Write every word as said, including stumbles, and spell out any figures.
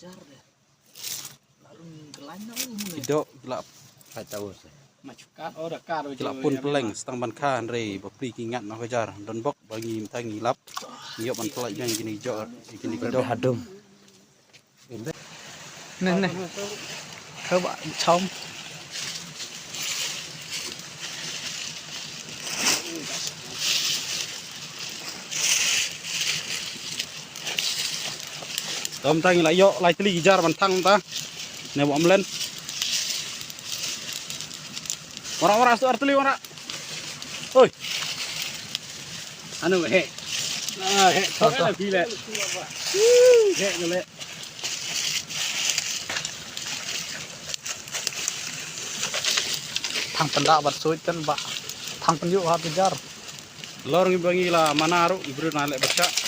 Ki doh ki la, ki la pun pylleng sa tang ban kha, hynrei bapli ki ngat noh ka jar. Don bok ba ngi mynta ngi lap, ngi ïoh ban pyllait biang kine ki doh, kine ki doh. Hadum. Neh, neh. Kaba chom. Dom tang la ïoh lai tylli ki jar ban thang ta. Ne bok mlen. Wara, wara, su ar tylli wara. Oi. Anu he. Ah, he. Thok na phi le. He na le. Thang pynda bad suit kan ba. Thang pynju ha bijar. Lor ngi ba ngi la mana ruh ngi briew na leh bad shah.